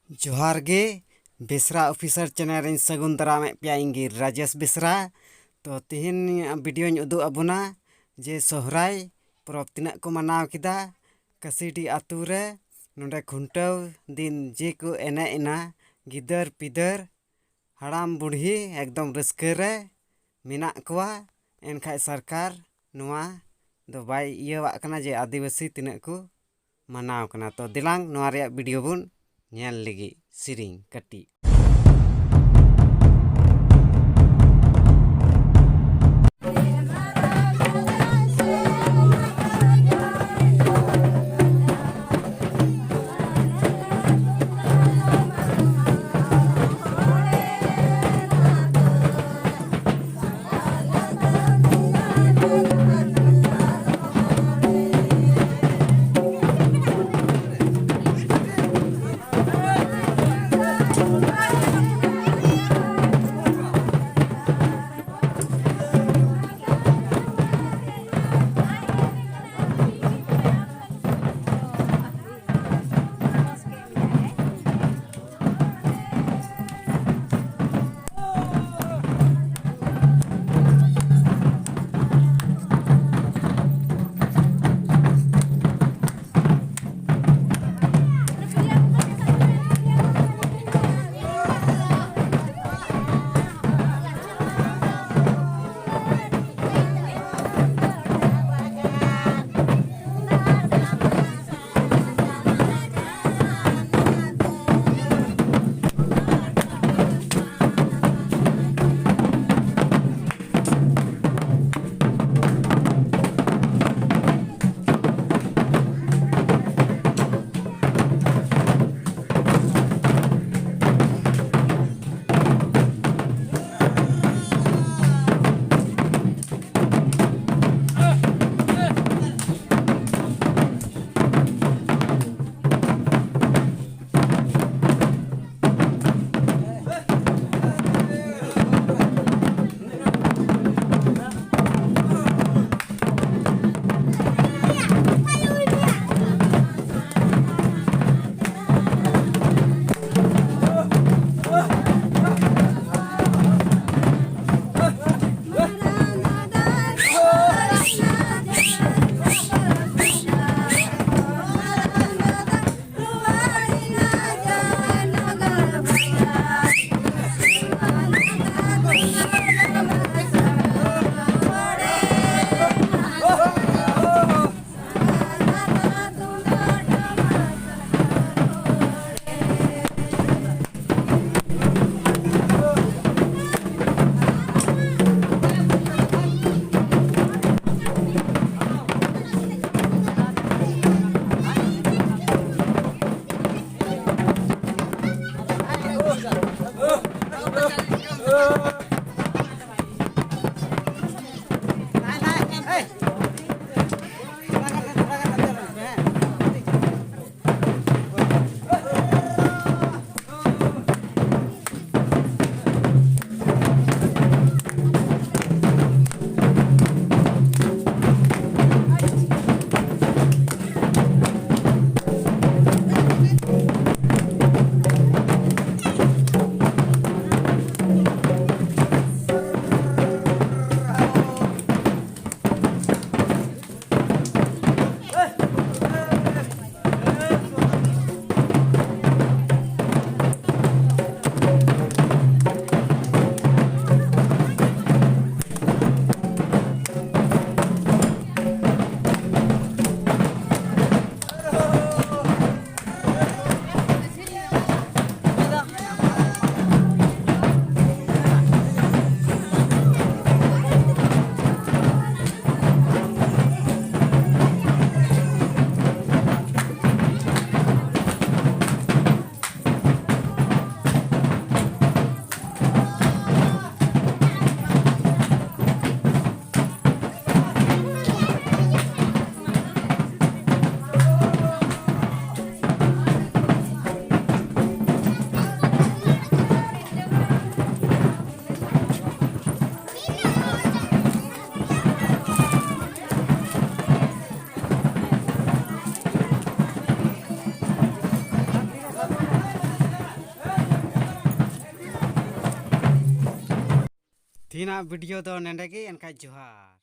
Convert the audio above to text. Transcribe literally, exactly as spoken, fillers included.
ᱡᱚᱦᱟᱨ ᱜᱮ, ᱵᱮᱥᱨᱟ officer channel ᱨᱮᱧ ᱥᱟᱹᱜᱩᱱ ᱫᱟᱨᱟᱢᱮᱫ ᱯᱮᱭᱟ, ᱤᱧ ᱜᱮ ᱨᱟᱡᱮᱥ ᱵᱮᱥᱨᱟ᱾ ᱛᱚ ᱛᱮᱦᱮᱧ ᱵᱷᱤᱰᱤᱭᱳᱧ ᱩᱫᱩᱜ ᱟᱵᱚᱱᱟ ᱡᱮ ᱥᱚᱦᱨᱟᱭ ᱯᱚᱨᱚᱵᱽ ᱛᱤᱱᱟᱹᱜ ᱠᱚ ᱢᱟᱱᱟᱣ ᱠᱮᱫᱟ ᱠᱟᱹᱥᱤᱰᱤ ᱟᱛᱳ ᱨᱮ᱾ ᱱᱚᱰᱮ ᱠᱷᱩᱱᱴᱟᱹᱣ ᱫᱤᱱ ᱡᱮ ᱠᱚ ᱮᱱᱮᱡ ᱮᱱᱟ, ᱜᱤᱫᱟᱹᱨ ᱯᱤᱫᱟᱹᱨ ᱦᱟᱲᱟᱢ ᱵᱩᱲᱦᱤ ᱮᱠᱫᱚᱢ ᱨᱟᱹᱥᱠᱟᱹ ᱨᱮ ᱢᱮᱱᱟᱜ ᱠᱚᱣᱟ᱾ ᱮᱱᱠᱷᱟᱡ ᱥᱚᱨᱠᱟᱨ ᱱᱚᱣᱟ ᱫᱚ ᱵᱟᱭ ᱤᱭᱟᱹᱣᱟᱜ ᱠᱟᱱᱟ ᱡᱮ ᱟᱹᱫᱤᱵᱟᱹᱥᱤ ᱛᱤᱱᱟᱹᱜ ᱠᱚ ᱢᱟᱱᱟᱣ ᱠᱟᱱᱟ᱾ ᱛᱚ ᱫᱮᱞᱟᱝ ᱱᱚᱣᱟ ᱨᱮᱭᱟᱜ ᱵᱷᱤᱰᱤᱭᱳ ᱵᱚᱱ ᱧᱮᱞ ᱞᱮᱜᱮ ᱥᱮᱨᱮᱧ ᱠᱟᱹᱴᱤᱡ᱾ ᱛᱮᱦᱮᱧᱟᱜ video ᱫᱚ ᱱᱚᱸᱰᱮ ᱜᱮ, ᱮᱱᱠᱷᱟᱡ ᱡᱚᱦᱟᱨ᱾